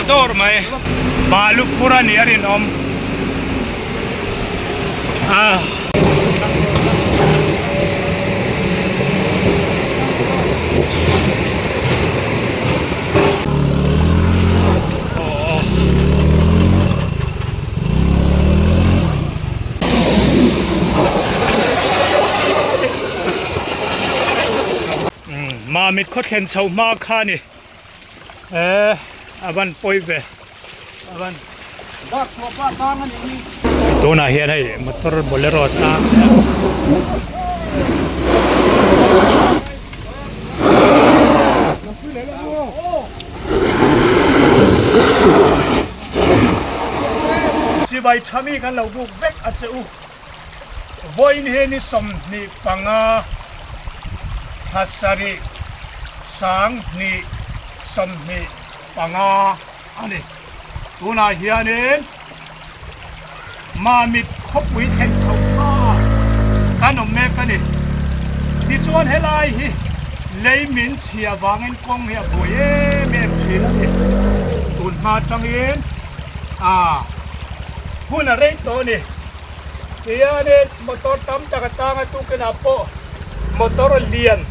dawr mai. Balu phur a nih a rinawm. Ah. Mamit khaw thlen chho hma kha a ni e a van pawi ve a van tunah hian hei motor bolero tang Chibai thami kan lo buk vek a che u. Vawiin hi ni 25 thla sarih 20 25 a ni. Tunah hianin Mamit khawpui thlen chho hma kan awm mek a ni. Tichuan helai hi lei min chhia vangin kawng hi a buai em em thin a ni. Tun hma atangin a hun a rei tawh a ni. Tihianin motor tam tak a tang a, tukinah pawh motor lian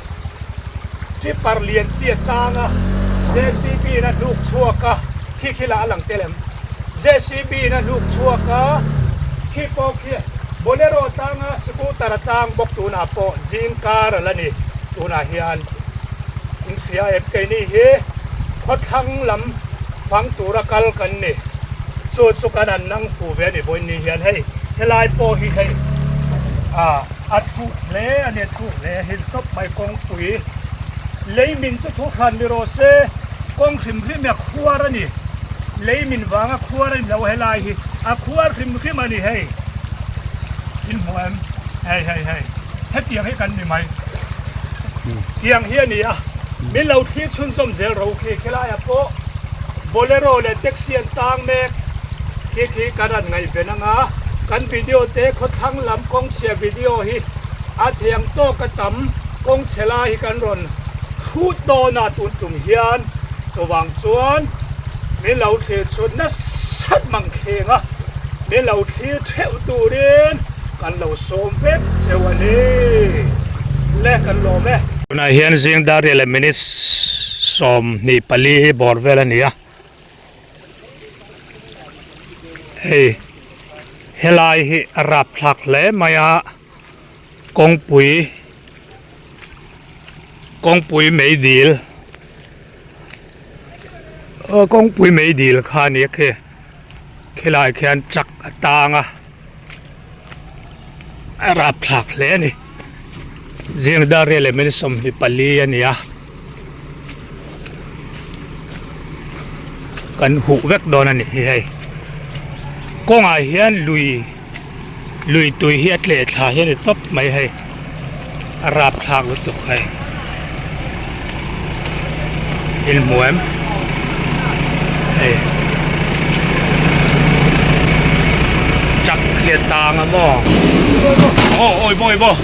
tipper lian chi a tang a, JCB in a hnuk chhuak a, khi khi lah a lang tel em? JCB in a hnuk chhuak a, khi pawh khi bolero a tang a, scooter a tang bawk tunah pawh zing kar a la ni tunah hian inhria em keini hi khawthlang lam fang tura kal kan ni. Chu chu kan han nang fu ve a ni vawiin ni hian hei helai pawh hi hei ah a thuk hle a ni a thuk hle hil tawp mai kawngpui lei min chu thu hran ni rawh se kawng hrim hrim hi a khuar a ni lei min vang a khuar a ni lo helai hi a khuar hrim hrim a ni hei in hmu em hei hei hei hetiang hi kan ni mai tiang hi a ni a min lo thlir chhunzawm zel ro khi khilai ah pawh. Bolero leh taxi an tang mek khi khi kan rawn ngaihven anga kan video te khawthlang lam kawng chhia video hi a thiang tawk a tam kawng chhe lai hi kan rawn hrut dawn a tun tum hian chuvang chuan min lo thlir chhut nasat mang kheng a min lo thlir theuh turin kan lo sawm vek cheu a ni le kan lawm e. Tunah hian zing dar riah leh minutes. 24 hi bawr vel a ni a hei helai hi a rapthlak hle mai a kawngpui kawngpui meidil aw kawngpui meidil kha a ni a khi khilai khian truck a tang a a rapthlak hle a ni zing dar riat leh minute 24 a ni a. Kan huh vek dawn a ni hi hei kawngah hian lui lui tui hi a tleh thla hi a ni tawp mai hei a rapthlak lutuk hei in hmu em hei truck hi a tang a maw aw awi maw awi maw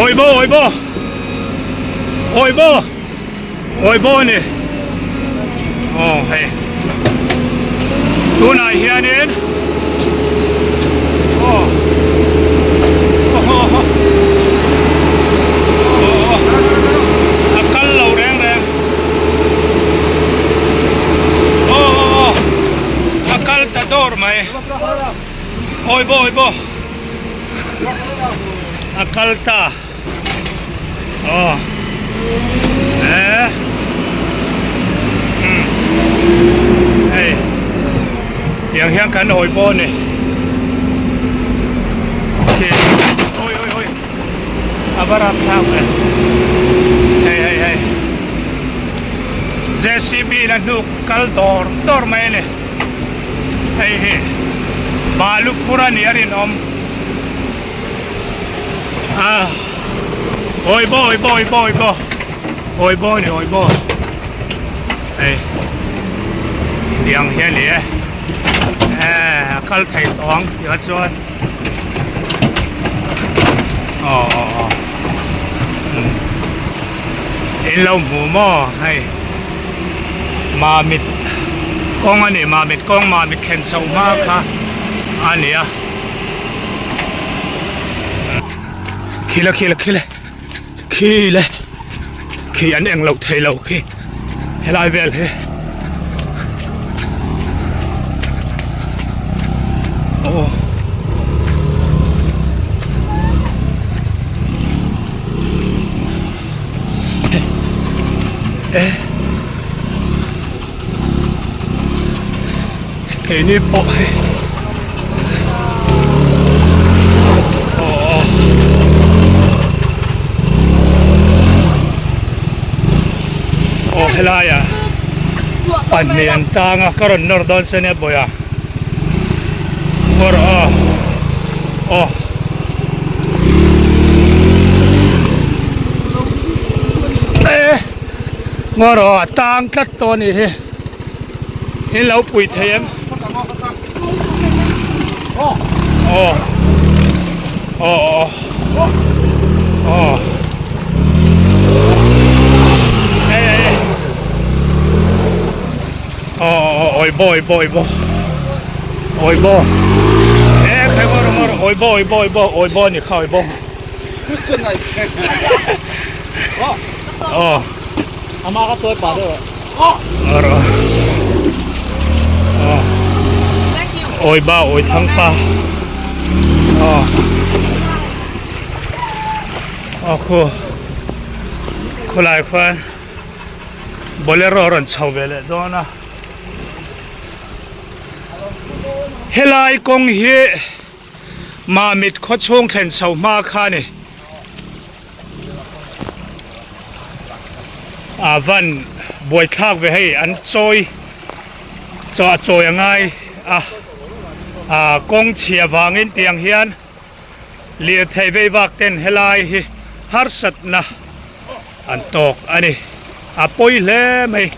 awi maw awi maw. Awi maw awi maw a ni aw hei tunah hianin aw aw a kal lo reng reng aw aw a kal ta dawr mai awi maw awi maw a kal ta. Aw eh umm hei tiang hian kan hawi pawh a ni khi oi oi oi a va rap thlak ve hei hei hei J_C_B in a hnuk kal dawr dawr mai a ni hei hi balu phur a nih a rinawm. Ah oi bo oi bo oi bo oi bo oi bo ni oi bo hei tiang hian ni e eh a kal thei tawh ang tih ah chuan aw aw aw in lo hmu maw hei mamit. Kawng a ni Mamit kawng Mamit thlen chho hma kha a ni a. Khile khile khile khile khi an eng loh thei lo khi helai vel hi. Aw. E. Keini pawh hei aw aw helaiah pahnih an tang a ka rawn nawr dawn se nia bawiha kawr aw aw. Ngaw rawh a tang tlat tawh a nih hi in lo pui thei em aw aw aw aw ei ei aw aw awi bo awi bo awi bo awi bo e khai ngaw rawh ngaw rawh awi bo awi bo awi bo awi bo a ni kha awi bo. Aw. Ama ka chawi pah deuh ah. Aro. Aw. Awi ba awi thang pa. Aw. Aw khu. Khulai khuan bolero rawn chho ve leh dawn a. Helai kawng hi Mamit khaw chhung thlen chho hma kha a ni. A van buaithlak ve hei an chawi chaw a chawi a ngai a a kawng chhia vangin tiang hian lirthei vei vak ten helai hi harsatna an tawk a ni a pawi hle mai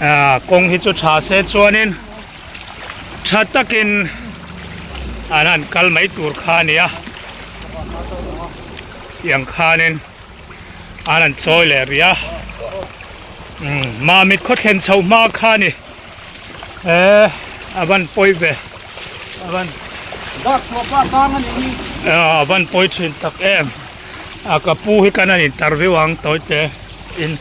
a kawng hi chu tha se chuanin. Tha takin an han kal mai tur kha a ni a, tiang khanin an han chawi leh rih a, umm Mamit khaw thlen chho hma kha a ni e a van pawi ve a van a van pawi thin tak em a ka pu hi kan han interview ang tawi te in.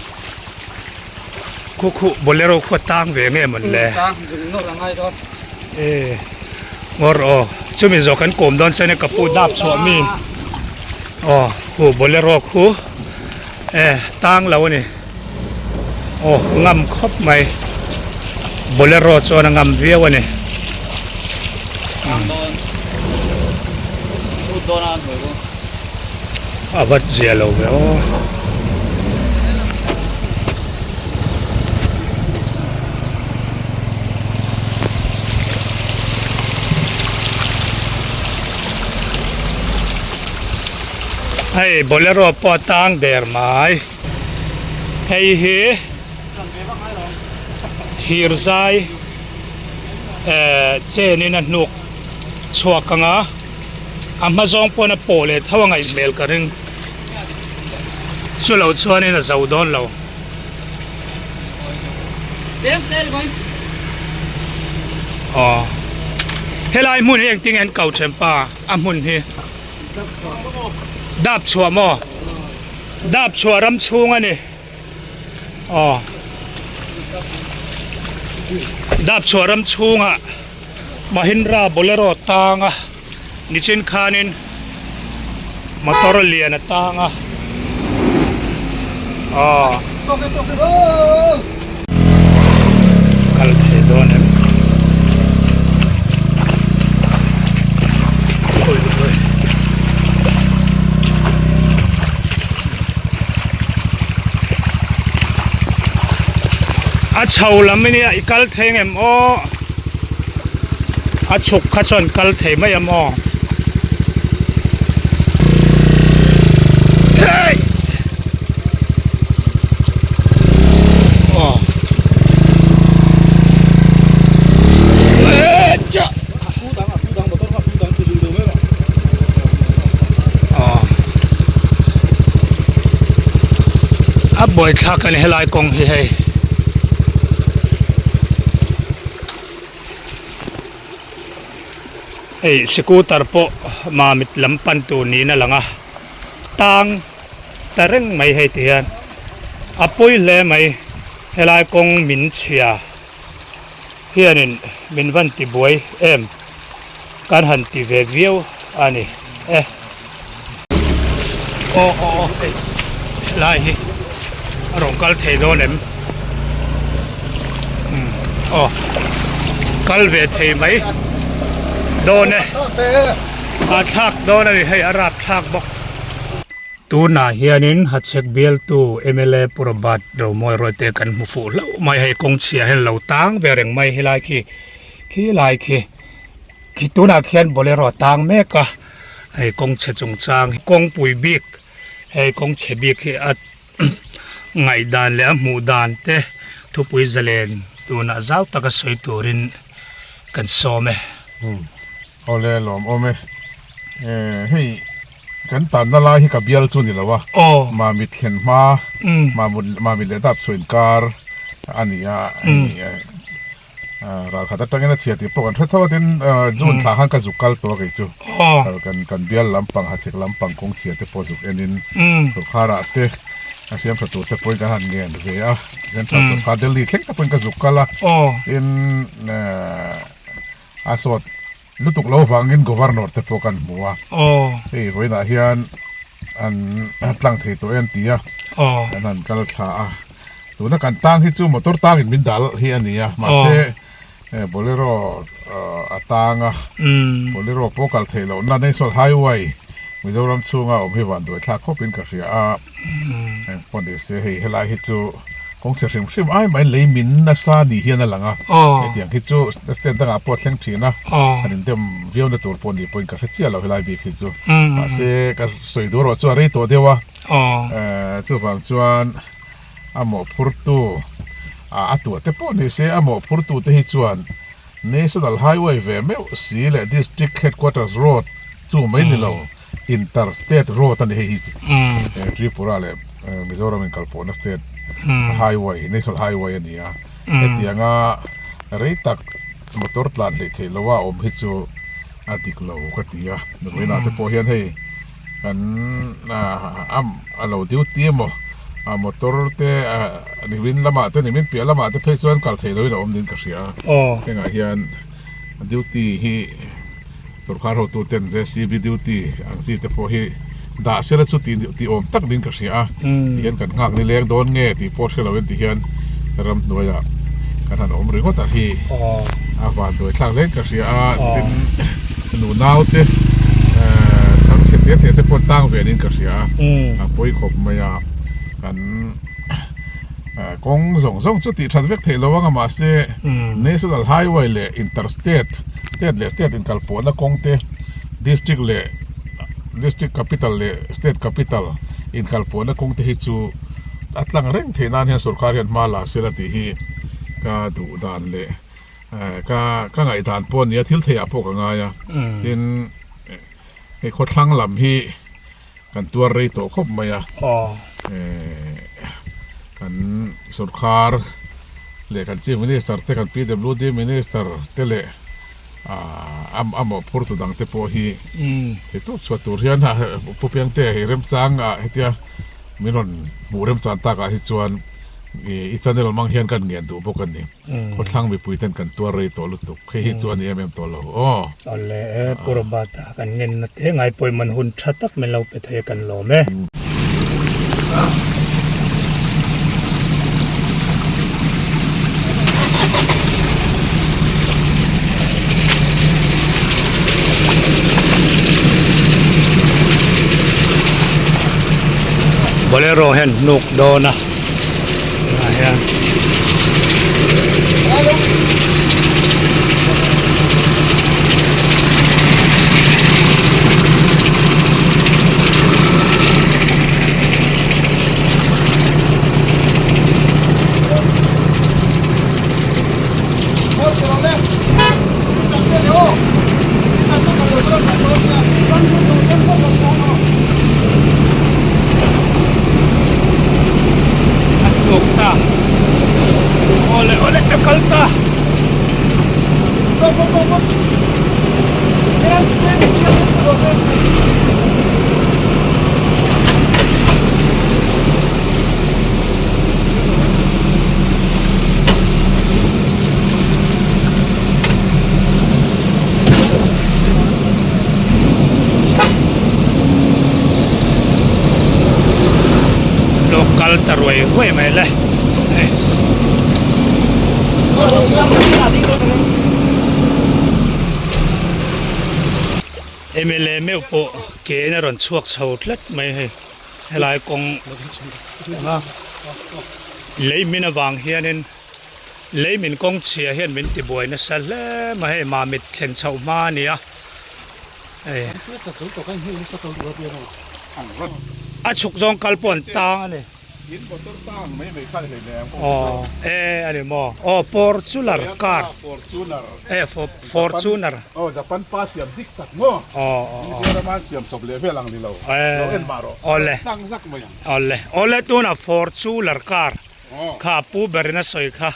Khu khu bolero khu a tang ve nge mawn le? Tang zung nawr a ngai dawn. E ngawr aw chumi zawh kan kawm dawn chuan ka pu dap chhuah mi aw khu bolero khu e tang lo a ni aw ngam khawp mai bolero chuan a ngam viau a ni. Tang dawn chhut dawn a an hmuh chu. A vat zia lo ve aw. Hei bolero pawh a tang der mai. Hei hi thir zai eh chen in a hnuk chhuak ang a. A hma zawng pawn a pawh leh tho a ngaih hmel ka ring. Chu lo chuanin a zo dawn lo. Aw. Helai hmun hi engtin nge an ko then pa a hmun hi? Dap chhuah maw? Dap chhuah ram chhung a ni. Aw. Dap chhuah ram chhungah. Mahindra Bolero tang a nichin khanin motor lian a tang a aw kal thei dawn em a chho lam ania i kal thei ngem aw. A chhuk kha chuan kal thei mai ang aw. Hey! Aw. Aw. A buaithlak a ni helai kawng hi hei. Hei scooter pawh mamit lam pan tur niin a lang a, tang ta reng mai hei ti hian a pawi hle mai helai kawng min chhia hianin min van ti buai em kan han ti ve viau a ni e. Aw aw aw hei helai hi a rawn kal thei dawn em umm aw kal ve thei mai dawn e a thlak dawn a ni hei a rap thlak bawk. Tunah hianin Hachhek bialtu mla Pu Robert Romawi Rawite kan hmu fuh hlauh mai hei kawng chhia hian lo tang ve reng mai helai khi khilai khi khi tunah khian bolero a tang mek a. Hei kawng chhe chungchang hi kawngpui bik hei kawng chhe bik hi a ngaihdan leh a hmuh dan te thupui zalen tunah zau taka sawi turin kan sawm e. Umm awle lawm awm e hei kan tanna lai hi ka bial chu ni lo a mamit thlen hma mamit leh dap chhuah inkar a ni a hei. Ralkhat atangin a chhia tih pawh kan hre tho a tin June thla khan ka zuk kal tawh a kei chu kan bial lampang hachhek lampang kawng chhia te pawh zuk enin sawrkharah te a siam tha tur te pawhin kan han ngen ve a central sawrkhar Delhi thleng te pawhin ka zuk kal a tin a sawt lutuk lo vangin governor te pawh kan hmu a hei vawiinah hian an tlang thei tawh e an ti a kan han kal thla a tuna kan tang hi chu motor tangin min dal hi a ni a mahse bolero a tang a bolero pawh kal theih lohna national highway Mizoram chhunga awm hi vanduai thlak khawpin ka hria a engpawh ni se hei helai hi chu Kawng chhe hrim hrim ai mai lei min nasa ni hian a lang a, hetiang hi chu state dangah pawh a thleng thin a, han indem viau na tur pawh ni pawhin ka hre chiah lo helai bik hi chu. Mahse ka sawi duh erawh chu a rei tawh deuh a, chuvang chuan a mawhphurtu a tuah te pawh ni se a mawhphurtu te hi chuan National Highway ve meuh si leh District Headquarters Road chu mai ni lo. Inter state road a ni hei hi Tripura leh Mizoram in kalpawhna state highway national highway a ni a hetianga rei tak motor tlan hleih theih loh a awm hi chu a dik lo ka ti a vawiinah te pawh hian hei kan a lo duty emaw a motor te nimin lamah te nimin piah lamah te phei chuan kal theih lohin a awm niin ka hria a hengah hian duty hi. Sorkar hotu ten JCB duty ang chi te pawh hi dah sela chu tih tih awm tak ding ka hria a, ti hian kan nghak nileng dawn nge tih pawh hre loin ti hian ramhnuaiah kan han awm ringawt a hi a vanduai thlak hle in ka hria a, tin nunau te chhangchhe te te te pawh tang ve niin ka hria a, a pawi khawp mai a kan. Kawng zawng zawng chu tih that vek theih lo anga mahse National Highway leh Inter State, State leh State inkalpawhna kawng te, District leh District Capital leh State Capital inkalpawhna kawng te hi chu a tlang reng theih nan hian sorkar hian hma la sela tih hi ka duh dan leh ka ka ngaihdan pawh a nia thil theih ah pawh ka ngai a tin hei khawthlang lam hi Kan tuar rei tawh khawp mai a, kan sorkar leh kan Chief Minister te, kan PWD Minister te leh a mawhphurtu dang te pawh hi theihtawp chhuah tur hian Pu Piangtea hi remchang ah hetia min rawn hmuh remchang takah hi chuan i channel hmang hian kan ngen duh bawk a ni. Khawthlang mipui ten kan tuar rei tawh lutuk. Hei hi chu a ni em em tawh lo aw. Awle e, Pu Robert a kan ngenna te ngai pawimawh hun tha tak min lo pe thei a kan lawm e. Bolero hian hnuk dawn a. Tunah hian A tluk ta. huai huai mai le hei. Mla meuh pawh ke in a rawn chhuak chho tlat mai hei helai kawng lei min avang hianin lei min kawng chhia hian min ti buai nasa hle mai hei mamit thlen chhoh hma a ni a hei a chhuk zawng kal pawh an tang a ni. In motor tang mai mai kha hlei nei ang aw e ani maw aw Fortuner car Fortuner e Fortuner aw Japan pa siam dik tak maw aw aw India rama an siam chawp leh vel ang ni lo lo en mah rawh awle tang zak mai ang awle awle tunah Fortuner car kha pu berin a sawi kha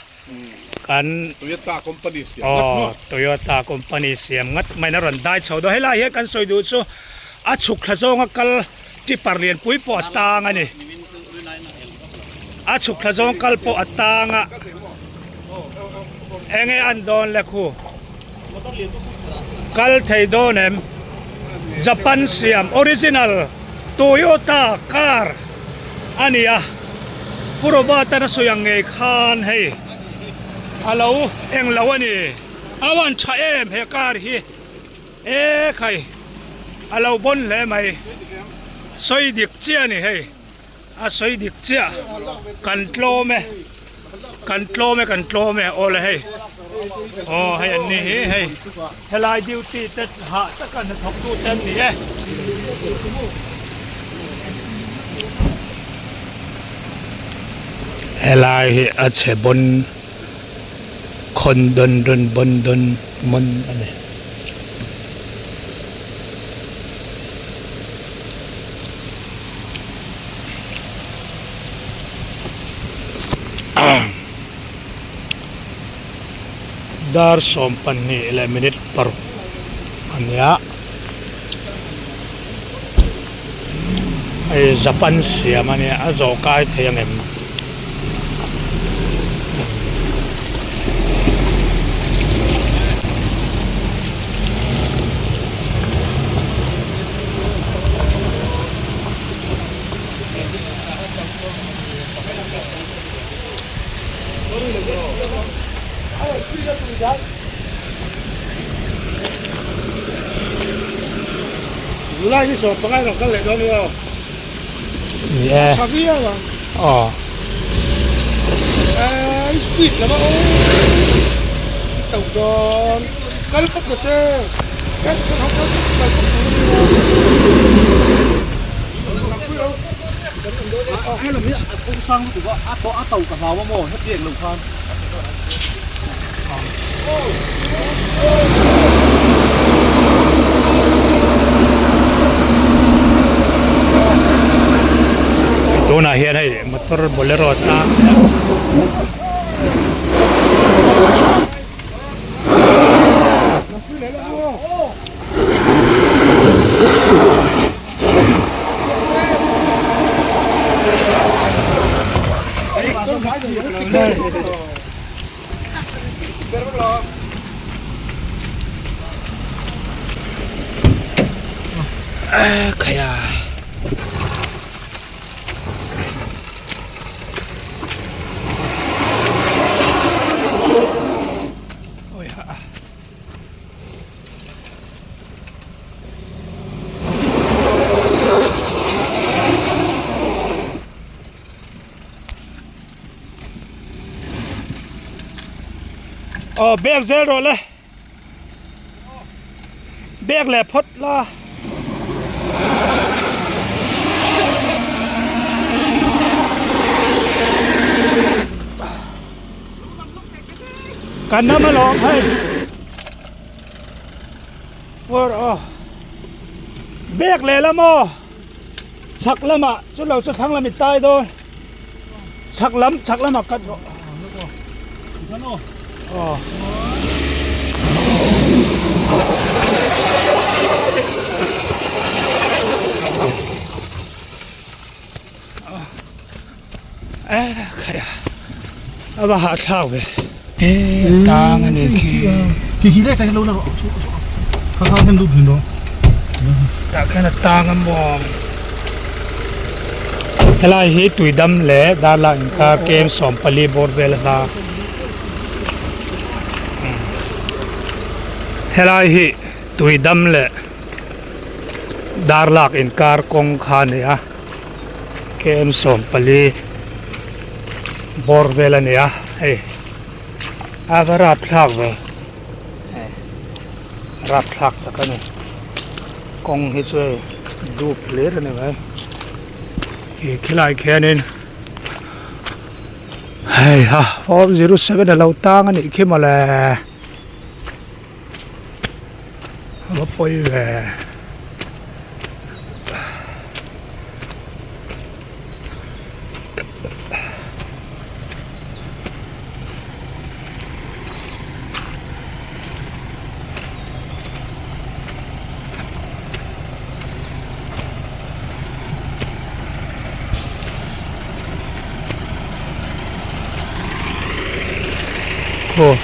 kan Toyota company siam ngat maw? Aw Toyota company siam ngat mai in a rawn dai chho dawn helai hian kan sawi duh chu a chhuk thla zawnga kal tipper lianpui pawh a tang a ni a chhuk thla zawng kal pawh a tang a enge an dawn le khu kal thei dawn em Japan siam original Toyota car a ni a. Pu Robert-an a sawi ang ngei khan hei a lo eng lo a ni. A van tha em he car hi e khai a lo bawn hle mai. Sawi dik chiah a ni hei a sawi dik chiah kan tlawm e kan tlawm e kan tlawm e aw le hei aw hei an ni hi hei helai duty te hah taka hnathawk tu te an ni e. Helai hi a chhe bawn khawn dawn rawn bawn dawn mawn a ni. Dar 22 leh minute paruk a nia. Hei Japan siam a nia a zawh kai thei ang em? July ni sawm pangai rawn kal leh dawn nia. Ni e. Tha viau ang. Aw. Eii speed lama aw. To dawn. Kal phawt ta che. Kal kal kal kal phawt tur a nia. He lam hi a kawng sang lutuk a, a tawh a to ka hlau a maw hetiang lo khan. Tunah hian hei motor bolero tlang Khaia. Oi ha. Aw bag zel rawh le bag leh phawt la. Kan nam alawm hei. War aw. Bag leh lam aw. Chhak lamah chu lo chu thlang lam i tai dawn. Chhak lam chhak lamah cut rawh. Aw. Khaia a va hahthlak ve e tang a ni khi khi khi lai lo la rawh chu chu kha kha hem lut rin rawh tah khan a tang a maw Helai hi Tuidam leh Darlak inkar kem 14 bawr vel a hla. Helai hi Tuidam leh Darlak inkar kawng kha a ni a, kem 14 bawr vel a ni a hei a va rapthlak ve hei rapthlak tak a ni. Kawng hi chu hei dup hlir a ni mai ih khilai khianin hei ha 407 a lo tang a nih khi mawle a va pawi ve. Aw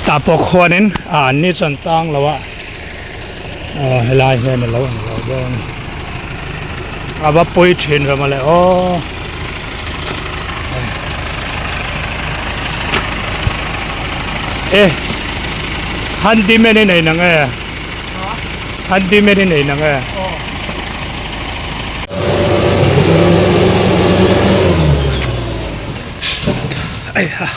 tah pawh khuanin ah an ni chu an tang lo a aw helai hian alo ang lo dawn a va pawi thin ve mawle aw. E handyman i nei nang e handyman i nei nang e. Ai ha.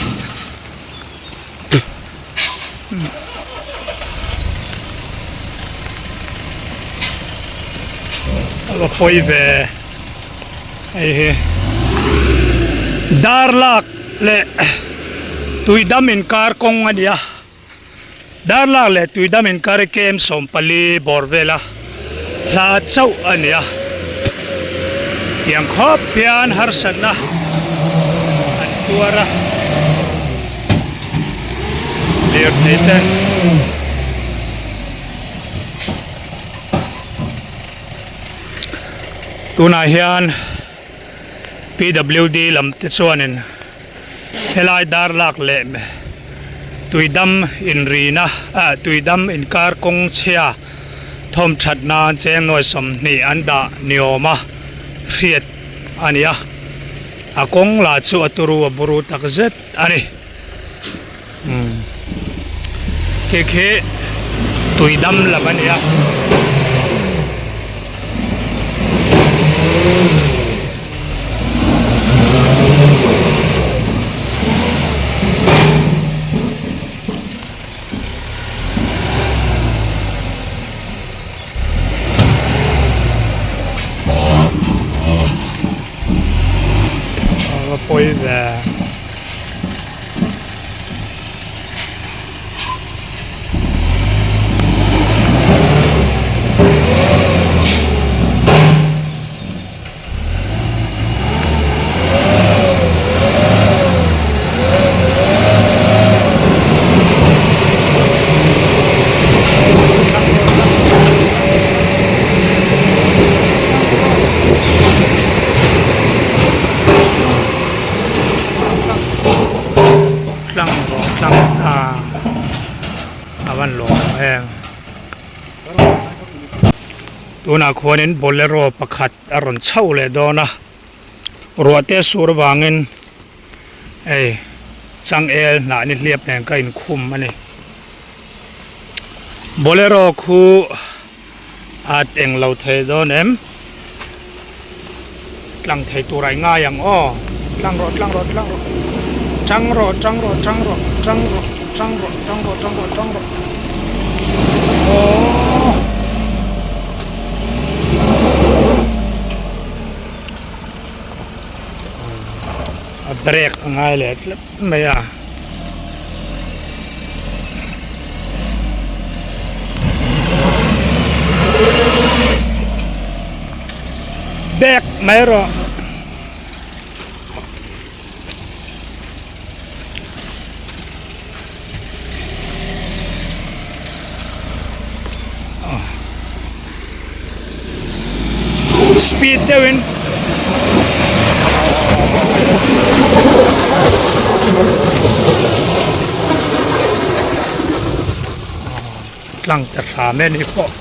A va pawi ve hei hi Darlak leh Tuidam inkar kawng a ni a Darlak leh Tuidam inkar hi kem 14 bawr vela hla chauh a ni a tiang khawp hian harsatna an tuar a. Lirthei te tunah hian P_W_D lam te chuanin helai dar lak leh tuidam inrina ah tuidam inkar kawng chhia thawm that nan cheng nuai 20 an dah ni awm a hriat a ni a a kawng lah chu a turu a buru tak zet a ni. Umm khi khi tui dam lam a ni a. A pawi ve. Tlang rawh tlang a a van lawm ang em tunah khuanin bolero pakhat a rawn chho leh dawn a ruah te sur avangin hei changel hnah ni hliap nen ka inkhum a ni bolero khu at englo thei dawn em tlang thei tur a i ngai ang aw tlang rawh tlang rawh tlang rawh tang rawh tang rawh tang rawh tang rawh tang rawh tang rawh tang rawh tang rawh aww a break a ngai leh tlat mai a. Bag mai rawh. Speed deuhin tlang ta hram e ni pawh.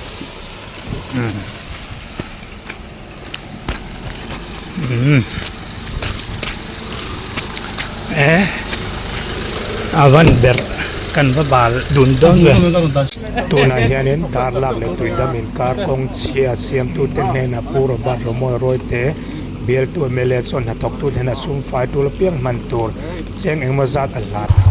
Umm e a van ber kan va bal dun dawn ve. Tunah hianin Darlak leh Tuidam inkar kawng chhia siamtute hnenah Pu Robert Romawi Rawite bialtu mla chuan hnathawktute hnenah sum fai tul apiang hman tur cheng engemaw zat a hlat.